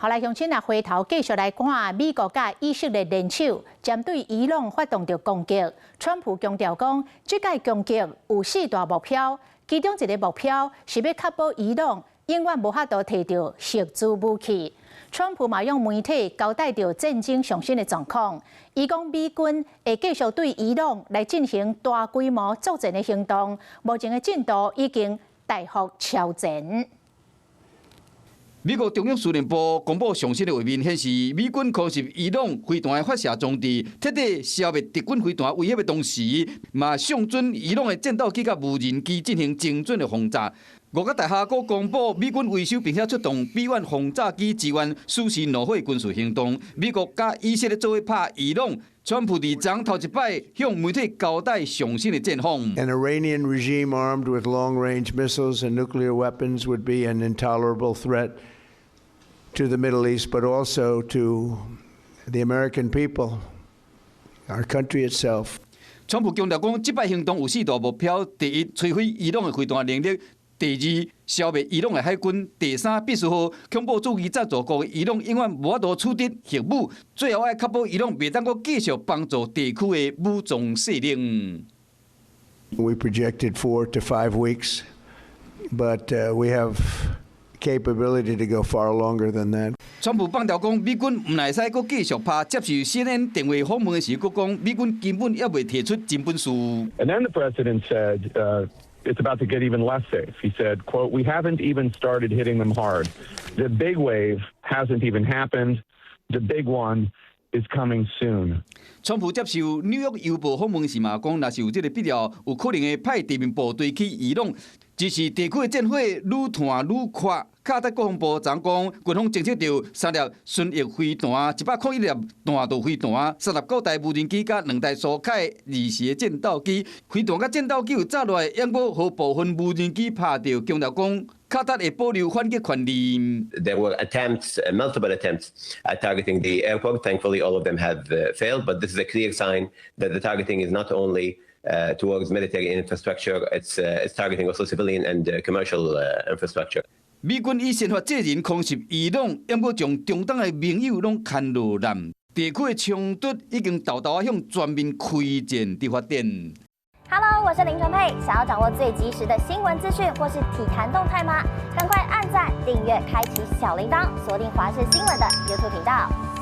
好來，鄉親啊，回頭繼續來看美國佮以色列聯手，針對伊朗發動著攻擊。川普強調講，這擺攻擊有四大目標，其中一個目標是欲確保伊朗永遠無法度提著核子武器。川普嘛向媒體交代著戰爭上新的狀況，伊講美軍會繼續對伊朗來進行大規模作戰的行動，目前的進度已經大幅超前。美國中央司令部公布上新的畫面顯示，美軍空襲伊朗飛彈的發射裝置，徹底消滅敵軍飛彈威脅的同時，嘛上準伊朗的戰鬥機佮無人機進行精準的轟炸。五角大廈閣公布，美軍維修並且出動 B-1 轟炸機支援獅身怒火軍事行動。美國佮以色列做伙拍伊朗，川普佇昨頭一擺向媒體交代上新的戰況。 An Iranian regime armed with long-range missiles and nuclear weapons would be an intolerable threat to the Middle East, but also to the American people, our country itself. 川普強調講，這擺行動有四大目標：第一，摧毀伊朗的飛彈能力；第二，消滅伊朗的海軍；第三，必須予恐怖主義贊助國伊朗永遠無法度取得核武；最後愛確保伊朗袂當閣繼續幫助地區的武裝勢力。 We projected 4 to 5 weeks, but we have capability to go far longer than that. 川普放調講，美軍毋會使閣繼續拍。接受 CNN 電話訪問的時，閣講美軍根本猶未提出真本事。 And then the president said, it's about to get even less safe. He said, quote, "We haven't even started hitting them hard. The big wave hasn't even happened. The big one is coming soon." 川普接受紐約郵報訪問時嘛講，若是有這个必要，有可能會派地面部隊去伊朗。只是地區的戰火愈湠愈闊。卡特國防部長講，軍方偵測著三粒巡弋飛彈、101粒彈道飛彈、39台無人機佮兩台蘇凱20的戰鬥機。飛彈佮戰鬥機有炸落來，猶閣予部分無人機拍著。強調講，卡特會保留反擊權利。 There were attempts, multiple attempts at targeting the airport. Thankfully, all of them have failed. But this is a clear sign that the targeting is not only towards military infrastructure, it's targeting also civilian and commercial infrastructure. 美軍以先發制人空襲伊朗，猶閣將中東的盟友攏牽落難，地區的衝突已經沓沓向全面開戰佇發展。 Hello，我是林純佩，想要掌握最及時的新聞資訊或是體壇動態嗎？趕快按讚、訂閱、開啟小鈴鐺，鎖定華視新聞的 YouTube 頻道。